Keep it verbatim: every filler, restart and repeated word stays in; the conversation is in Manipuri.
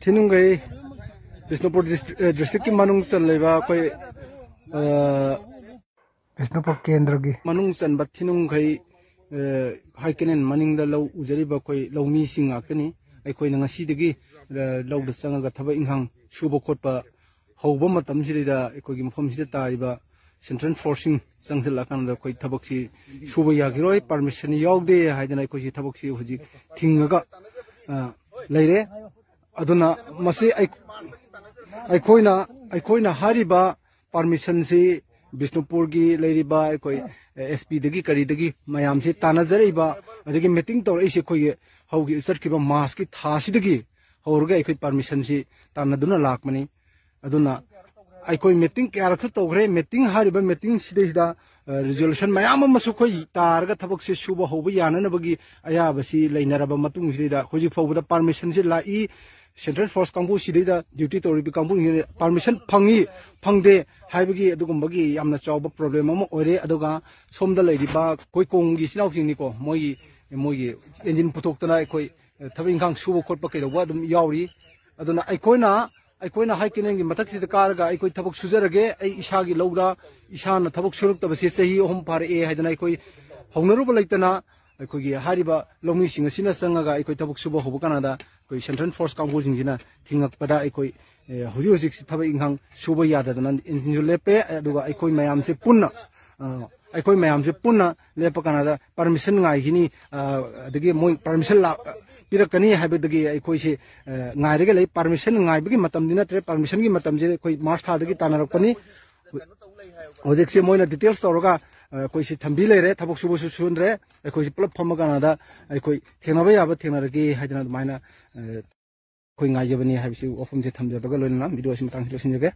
ꯊꯤꯅꯨꯡꯒꯩ ꯕꯤꯁꯅꯨꯄꯨꯔ ꯗꯤꯁꯇ꯭ꯔꯤꯛ, ꯑ, ꯗꯤꯁꯇ꯭ꯔꯤꯛꯀꯤ ꯃꯅꯨꯡ ꯆꯜꯂꯤꯕ ꯑꯩꯈꯣꯏ, ꯑ, ꯕꯤꯁꯅꯨꯄꯨꯔ ꯀꯦꯟꯗ꯭ꯔꯒꯤ ꯃꯅꯨꯡ ꯆꯟꯕ ꯊꯤꯅꯨꯡꯒꯩ, ꯑ, ꯍꯥꯏ ꯀꯦꯅꯦꯜ ꯃꯅꯤꯡꯗ ꯂꯧ ꯎꯖꯔꯤꯕ ꯑꯩꯈꯣꯏ ꯂꯧꯃꯤꯁꯤꯡ ꯉꯥꯛꯇꯅꯤ꯫ ꯑꯩꯈꯣꯏꯅ ꯉꯁꯤꯗꯒꯤ, ꯑ, ꯂꯧꯗ ꯆꯪꯉꯒ ꯊꯕꯛ ꯏꯪꯈꯥꯡ ꯁꯨꯕ ꯈꯣꯠꯄ ꯍꯧꯕ ꯃꯇꯝꯁꯤꯗꯩꯗ ꯑꯩꯈꯣꯏꯒꯤ ꯃꯐꯝꯁꯤꯗ ꯇꯥꯔꯤꯕ ꯁꯦꯟꯇ꯭ꯔꯦꯜ ꯐꯣꯔꯁꯁꯤꯡ ꯆꯪꯁꯤꯜꯂꯛꯑꯀꯥꯟꯗ ꯑꯩꯈꯣꯏ ꯊꯕꯛꯁꯤ ꯁꯨꯕ ꯌꯥꯈꯤꯔꯣꯏ, ꯄꯥꯔꯃꯤꯁꯟ ꯌꯥꯎꯗꯦ ꯍꯥꯏꯗꯅ ꯑꯩꯈꯣꯏꯁꯤ ꯊꯕꯛꯁꯤ ꯍꯧꯖꯤꯛ ꯊꯤꯡꯉꯒ, ꯑ, ꯂꯩꯔꯦ꯫ ꯑꯗꯨꯅ ꯃꯁꯤ ꯑꯩ-, ꯑꯩꯈꯣꯏꯅ, ꯑꯩꯈꯣꯏꯅ ꯍꯥꯏꯔꯤꯕ ꯄꯥꯔꯃꯤꯁꯟꯁꯤ ꯕꯤꯁꯅꯨꯄꯨꯔꯒꯤ ꯂꯩꯔꯤꯕ ꯑꯩꯈꯣꯏ ꯑꯦꯁ ꯄꯤꯗꯒꯤ ꯀꯔꯤꯗꯒꯤ ꯃꯌꯥꯝꯁꯤ ꯇꯥꯟꯅꯖꯔꯛꯏꯕ, ꯑꯗꯒꯤ ꯃꯤꯇꯤꯡ ꯇꯧꯔꯛꯏꯁꯤ ꯑꯩꯈꯣꯏꯒꯤ ꯍꯧꯈꯤ-, ꯆꯠꯈꯤꯕ ꯃꯥꯔꯁꯀꯤ ꯊꯥꯁꯤꯗꯒꯤ ꯍꯧꯔꯒ ꯑꯩꯈꯣꯏ ꯄꯥꯔꯃꯤꯁꯟꯁꯤ ꯇꯥꯟꯅꯗꯨꯅ ꯂꯥꯛꯄꯅꯤ꯫ ꯑꯗꯨꯅ ꯑꯩꯈꯣꯏ ꯃꯤꯇꯤꯡ ꯀꯌꯥꯔꯛꯁꯨ ꯇꯧꯈ꯭ꯔꯦ꯫ ꯃꯤꯇꯤꯡ, ꯍꯥꯏꯔꯤꯕ ꯃꯤꯇꯤꯡꯁꯤꯗꯩꯁꯤꯗ, ꯑ, ꯔꯤꯖꯣꯂꯨꯁꯟ ꯃꯌꯥꯝ ꯑꯃꯁꯨ ꯑꯩꯈꯣꯏ ꯇꯥꯔꯒ ꯊꯕꯛꯁꯦ ꯁꯨꯕ ꯍꯧꯕ ꯌꯥꯅꯅꯕꯒꯤ ꯑꯌꯥꯕꯁꯤ ꯂꯩꯅꯔꯕ ꯃꯇꯨꯡꯁꯤꯗꯩꯗ ꯍꯧꯖꯤꯛ ꯐꯥꯎꯕꯗ ꯄꯥꯔꯃꯤꯁꯟꯁꯤ ꯂꯥꯛꯏ, ꯁꯦꯟꯇ꯭ꯔꯦꯜ ꯐꯣꯔꯁ ꯀꯥꯡꯕꯨꯁꯤꯗꯩꯗ ꯗ꯭ꯌꯨꯇꯤ ꯇꯧꯔꯤꯕ ꯀꯥꯡꯕꯨꯁꯤꯡꯁꯤꯗ ꯄꯥꯔꯃꯤꯁꯟ ꯐꯪꯉꯤ, ꯐꯪꯗꯦ ꯍꯥꯏꯕꯒꯤ ꯑꯗꯨꯒꯨꯝꯕꯒꯤ ꯌꯥꯝꯅ ꯆꯥꯎꯕ ꯄ꯭ꯔꯣꯕ꯭ꯂꯦꯝ ꯑꯃ ꯑꯣꯏꯔꯦ꯫ ꯑꯗꯨꯒ ꯁꯣꯝꯗ ꯂꯩꯔꯤꯕ ꯑꯩꯈꯣꯏ ꯀꯣꯡꯒꯤ ꯏꯆꯤꯟ ꯏꯅꯥꯎꯁꯤꯡꯅꯤꯀꯣ, ꯃꯣꯏꯒꯤ, ꯃꯣꯏꯒꯤ ꯏꯟꯖꯤꯟ ꯄꯨꯊꯣꯛꯇꯅ ꯑꯩꯈꯣꯏ, ꯑ, ꯊꯕꯛ ꯏꯪꯈꯥꯡ ꯁꯨꯕ ꯈꯣꯠꯄ ꯀꯩꯗꯧꯕ ꯑꯗꯨꯝ ꯌꯥꯎꯔꯤ꯫ ꯑꯗꯨꯅ ꯑꯩꯈꯣꯏꯅ, ꯑꯩꯈꯣꯏꯅ ꯍꯥꯏ ꯀꯦꯅꯦꯜꯒꯤ ꯃꯊꯛꯁꯤꯗ ꯀꯥꯔꯒ ꯑꯩꯈꯣꯏ ꯊꯕꯛ ꯁꯨꯖꯔꯒꯦ, ꯑꯩ ꯏꯁꯥꯒꯤ ꯂꯧꯗ ꯏꯁꯥꯅ ꯊꯕꯛ ꯁꯨꯔꯛꯇꯕꯁꯦ ꯆꯍꯤ ꯑꯍꯨꯝ ꯐꯥꯔꯛꯑꯦ ꯍꯥꯏꯗꯅ ꯑꯩꯈꯣꯏ ꯍꯧꯅꯔꯨꯕ ꯂꯩꯇꯅ ꯑꯩꯈꯣꯏꯒꯤ ꯍꯥꯏꯔꯤꯕ ꯂꯧꯃꯤꯁꯤꯡ ꯑꯁꯤꯅ ꯆꯪꯉꯒ ꯑꯩꯈꯣꯏ ꯊꯕꯛ ꯁꯨꯕ ꯍꯧꯕ ꯀꯥꯟꯗ ꯑꯩꯈꯣꯏ ꯁꯦꯟꯇ꯭ꯔꯦꯜ ꯐꯣꯔꯁ ꯀꯥꯡꯕꯨꯁꯤꯡꯁꯤꯅ ꯊꯤꯡꯉꯛꯄꯗ ꯑꯩꯈꯣꯏ, ꯑꯦ, ꯍꯧꯖꯤꯛ ꯍꯧꯖꯤꯛꯁꯤ ꯊꯕꯛ ꯏꯪꯈꯥꯡ ꯁꯨꯕ ꯌꯥꯗꯗꯅ ꯏꯟꯖꯤꯟꯁꯨ ꯂꯦꯞꯄꯦ꯫ ꯑꯗꯨꯒ ꯑꯩꯈꯣꯏ ꯃꯌꯥꯝꯁꯦ ꯄꯨꯟꯅ, ꯑ, ꯑꯩꯈꯣꯏ ꯃꯌꯥꯝꯁꯦ ꯄꯨꯟꯅ ꯂꯦꯞꯄ ꯀꯥꯟꯗ ꯄꯥꯔꯃꯤꯁꯟ ꯉꯥꯏꯈꯤꯅꯤ, ꯑ, ꯑꯗꯒꯤ ꯃꯣꯏ ꯄꯥꯔꯃꯤꯁꯟ ꯂꯥꯛ-, ꯄꯤꯔꯛꯀꯅꯤ ꯍꯥꯏꯕꯗꯒꯤ ꯑꯩꯈꯣꯏꯁꯦ, ꯑ, ꯉꯥꯏꯔꯒ ꯂꯩ꯫ ꯄꯥꯔꯃꯤꯁꯟ ꯉꯥꯏꯕꯒꯤ ꯃꯇꯝꯗꯤ ꯅꯠꯇ꯭ꯔꯦ꯫ ꯄꯥꯔꯃꯤꯁꯟꯒꯤ ꯃꯇꯝꯁꯦ ꯑꯩꯈꯣꯏ ꯃꯥꯔꯁ ꯊꯥꯗꯒꯤ ꯇꯥꯟꯅꯔꯛꯄꯅꯤ꯫ ꯍꯧꯖꯤꯛꯁꯦ ꯃꯣꯏꯅ ꯗꯤꯇꯦꯜꯁ ꯇꯧꯔꯒ, ꯑ, ꯑꯩꯈꯣꯏꯁꯤ ꯊꯝꯕꯤ ꯂꯩꯔꯦ, ꯊꯕꯛ ꯁꯨꯕꯁꯨ ꯁꯨꯍꯟꯗ꯭ꯔꯦ꯫ ꯑꯩꯈꯣꯏꯁꯤ ꯄꯨꯂꯞ ꯐꯝꯃ ꯀꯥꯟꯗ ꯑꯩꯈꯣꯏ ꯊꯦꯡꯅꯕ ꯌꯥꯕ ꯊꯦꯡꯅꯔꯒꯦ ꯍꯥꯏꯗꯅ ꯑꯗꯨꯃꯥꯏꯅ, ꯑ, ꯑꯩꯈꯣꯏ ꯉꯥꯏꯖꯕꯅꯤ ꯍꯥꯏꯕꯁꯤ ꯋꯥꯐꯝꯁꯦ ꯊꯝꯖꯕꯒ ꯂꯣꯏꯅꯅ ꯚꯤꯗꯤꯑꯣ ꯑꯁꯤ ꯃꯇꯥꯡꯁꯤꯗ ꯂꯣꯏꯁꯤꯟꯖꯒꯦ꯫